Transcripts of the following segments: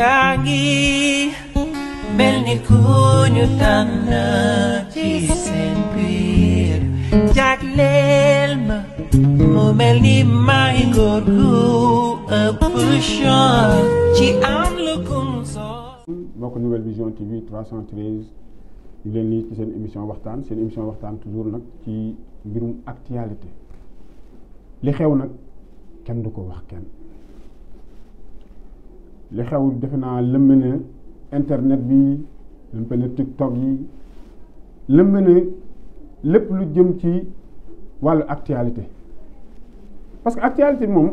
yaa ngi mel ni ku ñu tànn ci seen biir jagleel ma mu mel ni may góor gu ëpp chance ci am lu kum soo. mbokk Nouvelle Vision TV 313 ñu leen nii ci seen émission waxtaan toujours nag ci mbirum actualité li xew nag kenn du ko wax kenn. li xew defe naa lëmb na internet bi lëmb na TikTok yi lëmb na lépp lu jëm ci wàllu actualité parce que actualité moom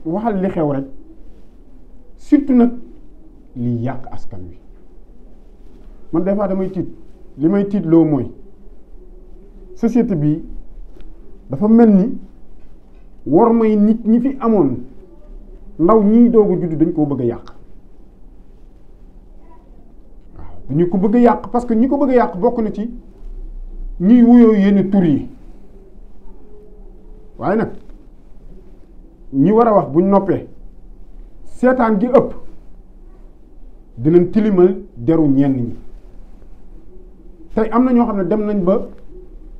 waxal li xew rek surtout nag li yàq askan wi man des fois damay tiit li may tiit loo mooy société bi dafa mel ni war may nit ñi fi amoon ndaw ñii doogu judd dañ koo bëgg a yàq. ñu ko bëgg a yàq parce que ñi ko bëgg a yàq bokk na ci ñiy wuyoo yenn tur yi waaye nag ñi war a wax buñ noppee seetaan gi ëpp dinañ tilimal deru ñenn ñi tey am na ñoo xam ne dem nañ ba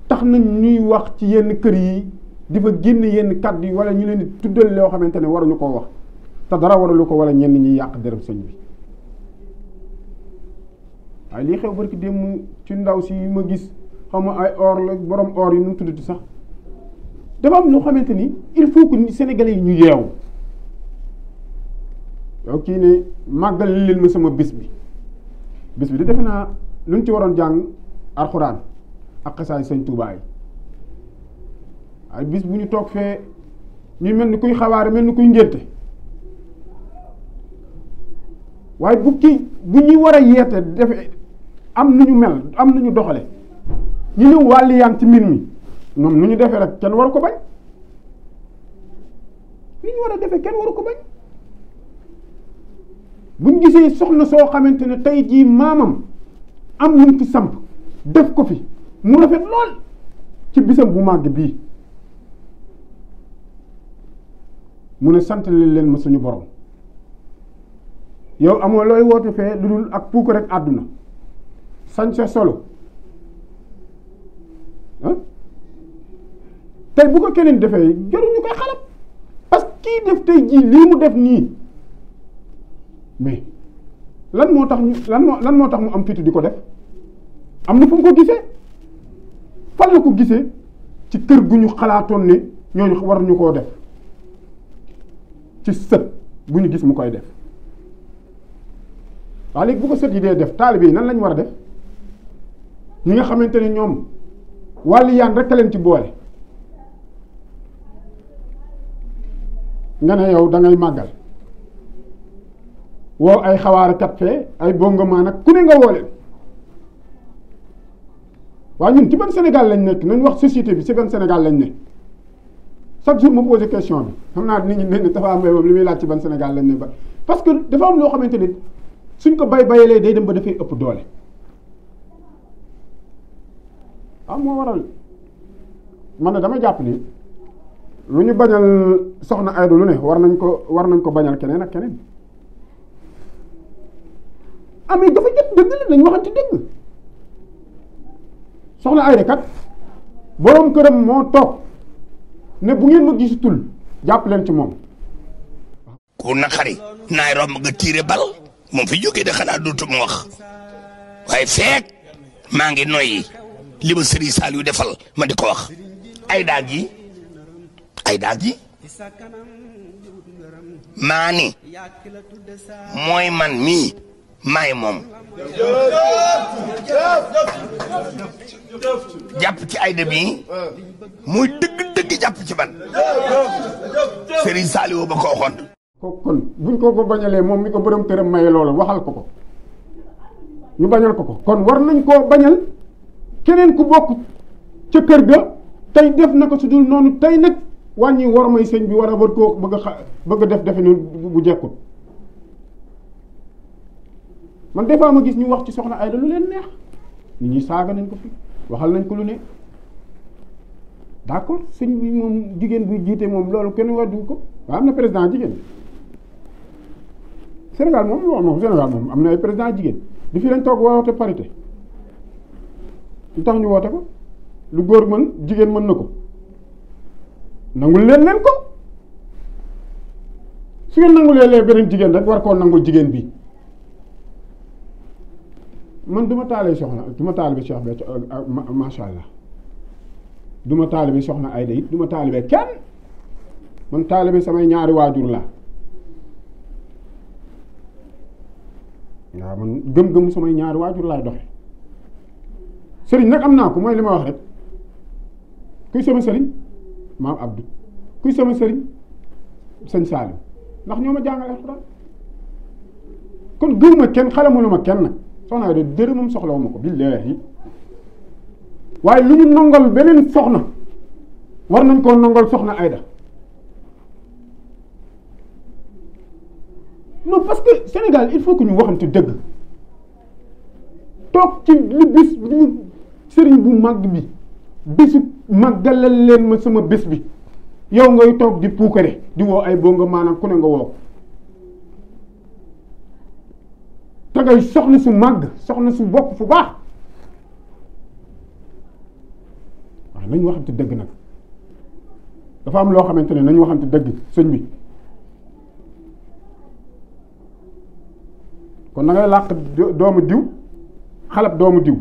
tax nañ ñuy wax ci yenn kër yi di fa génn yenn kàddu yi wala ñu leen di tuddal loo xamante ne waruñu koo wax te dara waralu ko wala ñenn ñi yàq derub sëñ bi. waaye lii xew barki démb ci ndaw si ma gis xam nga ay or la borom or yi nu mu tuddati sax dafa am loo xamante ni il faut que Sénégalais yi ñu yeewu yow kii ne màggal leen ma sama bis bi di defe naa lu ñu ci waroon jàng alxuraan ak xasaay sëñ Tuubaa yi waaye bis bu ñu toog fee ñuy mel ni kuy xawaare mel ni kuy ngénte waaye bu ñuy war a yeete defe am nu ñu mel am nu ñu doxale ñu ñëw wàlliyaan ci mbir mi ñoom nu ñu defee rek kenn waru ko bañ li ñu war a defee kenn waru ko bañ buñ gisee soxna soo xamante ne tey jii maamam am lu mu fi samp def ko fi mu rafet lool ci bisam bu màgg bii mu ne sant leen ma suñu borom yow amoo looy woote fee lu dul ak puuk rek àdduna sañ sa solo tey bu ko keneen defee jaruñu koy xalab parce que kii def tey jii lii mu def nii mais lan moo tax mu am fitu di ko def am na fu mu ko gisee fan la ko gisee ci kër gu ñu xalaatoon ne ñooñu war ñu koo def ci sët bu ñu gis mu koy def waaye léegi bu ko sët yi dee def taalibe yi nan lañ war a def ñi nga xamante ne ñoom wàllu yaan rek a leen ci boole nga ne yow da ngay màggal woo ay xawaarakat fee ay bongomaan nag ku ne nga woo leen waaye ñun ci ban Sénégal lañ nekk nañ wax société bi ci ban Sénégal lañ ne chaque jour ma posé question bi xam naa nit ñi ne dafa am li muy laaj ci ban Sénégal lañ ne ba parce que dafa am loo xamante ni suñ ko bayalee day dem ba dafay ëpp doole waaw moo waral man ne dama jàpp ni lu ñu bañal soxna Aida lu ne war nañ ko bañal keneen ak keneen amee dafa jot dëgg la dañ waxante dëgg soxna Aida kat boroom këram moo toog ne bu ngeen ma gisutul jàpp leen ci moom ku naqari naay romb nga tiire bal moom fi jógee de xanaa dootu mu wax waaye feek maa ngi noyyi li ma Serigne Saliou defal ma di ko wax Aida ji maa ni mooy man mii maay moom jàpp ci Aida bi muy dëgg jàpp ci man Serigne Saliou ba ko waxoon kooku kon buñ ko bañalee moom mi ko borom këram maye loolu waxal ko ñu bañal ko kon war nañ koo bañal keneen ku bokk ca kër ga tey def na ko su dul noonu tey nag wàññi war may sëñ bi war a war koo bëgg a def defe nu bu jekkul man des fois ma gis ñu wax ci soxna Aida lu leen neex nit ñi saaga nañ ko fi waxal nañ ko lu ne d'accord sëñ bi moom jigéen buy jiite moom loolu kenn weddu ko waaye am na président jigéen Sénégal moom Sénégal moom am na ay président jigéen di fi lañ toog woote parité lu tax ñu woote ko lu góor mën jigéen mën na ko nangul leen ko su ngeen nangulee lee beneen jigéen rek war koo nangul jigéen bi man du ma taalee soxna du ma taalibe Cheikh be macha allah du ma taalibe soxna Aida it du ma taalibe kenn man taalibe samay ñaari waajur la waaw man gëm-gëm samay ñaari waajur laay doxe sëriñ nag am naa ko mooy li ma wax rek kuy sama sëriñ maam Abdou kuy sama sëriñ sëñ Salim ndax ñoo ma jàngale alxuraan kon gëwuma kenn xalamuluma kenn nag soxna Aida dërëmam soxlawuma ko billaahi waaye lu ñu nongal beneen soxna war nañ koo nongal soxna Aida non parce que Sénégal il faut que ñu waxante dëgg toog ci li bis sëriñ bu màgg bi bisu màggalal leen ma sama bés bi yow ngay toog di puukare di woo ay bonga maanaam ku ne nga woo te ngay soxna su màgg soxna su bopp fu baax waaw nañu waxante dëgg nag dafa am loo xamante ne nañu waxante dëgg sëñ bi kon na ngay làq doomu diw xalab doomu diw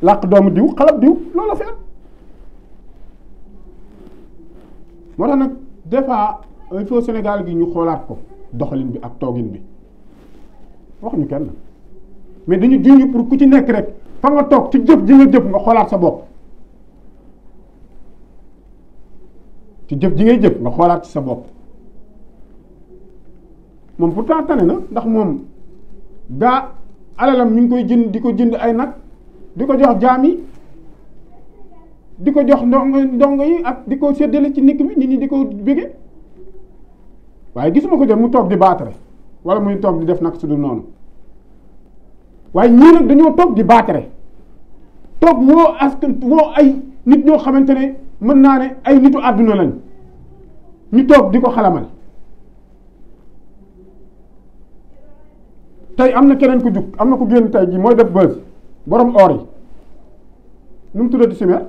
làq doomu diw xalab diw loolu fi am moo tax nag des fois il faut Sénégal gi ñu xoolaat ko doxalin bi ak toogin bi waxuñu kenn mais dañu junj pour ku ci nekk rek fa nga toog ci jëf ji nga jëf nga xoolaat sa bopp ci jëf ji ngay jëf nga xoolaat ci sa bopp moom pourtant tane na ndax moom gaa alalam ñu ngi koy jënd di ko jënd ay nag di ko jox jaam yi di ko jox ndongo yi ak di ko séddale ci nikk bi nit ñi di ko bégge waaye gisuma ko jot mu toog di baatare wala muy toog di def nag su dul noonu waaye ñii nag dañoo toog di baatare toog woo askan woo ay nit ñoo xamante ne mën naa ne ay nitu àdduna lañ ñu toog di ko xalamal tey am na keneen ku jug am na ku génn tey ji mooy def buzz borom or yi nu mu tuddati simeer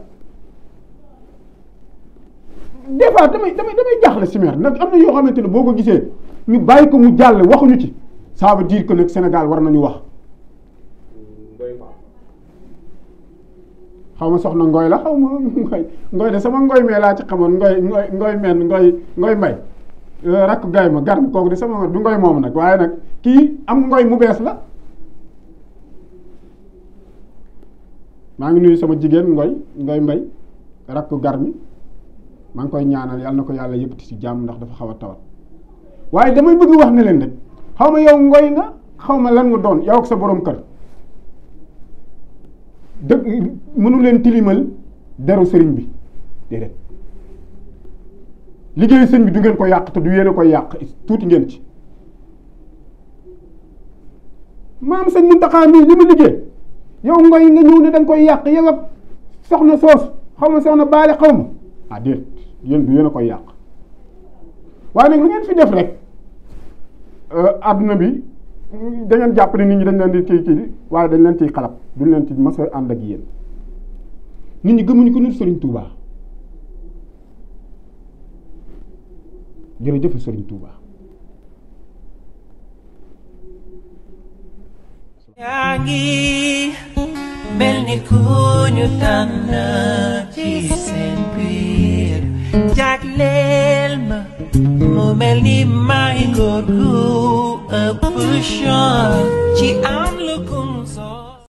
des fois damay jaaxle simeer nag am na yoo xamante ne boo ko gisee ñu bàyyi ko mu jàll waxuñu ci ça veut dire que nag Sénégal war nañu wax xaw ma soxna Ngoy la xaw ma Ngoy de sama Ngoy mee laa ci xamoon Ngoy men Ngoy Mbay rakk gay ma gar kooku de sama du Ngoy moomu nag waaye nag kii am Ngoy mu bees la maa ngi nuyu sama jigéen Ngoy Mbay rakk gar mi maa ngi koy ñaanal yàlla na ko yàlla yëkkati ci jàmm ndax dafa xaw a tawat waaye damay bëgg wax ne leen rek xaw ma yow Ngoy nga xaw ma lan nga doon yow ak sa borom kër dëgg mënu leen tilimal deru sëriñ bi déedéet liggéeyu sëñ bi du ngeen ko yàq te du yéen a koy yàq tuuti ngeen ci maam sëñ Muntaxa mii li mu liggéey yow Ngoy nga ñëw ne da nga koy yàq yow ak soxna soos xaw ma soxna baale xaw ma ah déet yéen du yéen a koy yàq waaye nag lu ngeen fi def rek àdduna bi da ngeen jàpp ne nit ñi dañ leen di kii waaye dañ leen ciy xalab duñ leen ci mos a ànd ak yéen nit ñi gëmuñu ko nit Sëriñ Tuubaa jërëjëf Sëriñ Tuubaa yaa ngi mel ni ku ñu tànn ci seen biir jagleel ma mu mel ni may góor gu ëpp chance ci am lu ko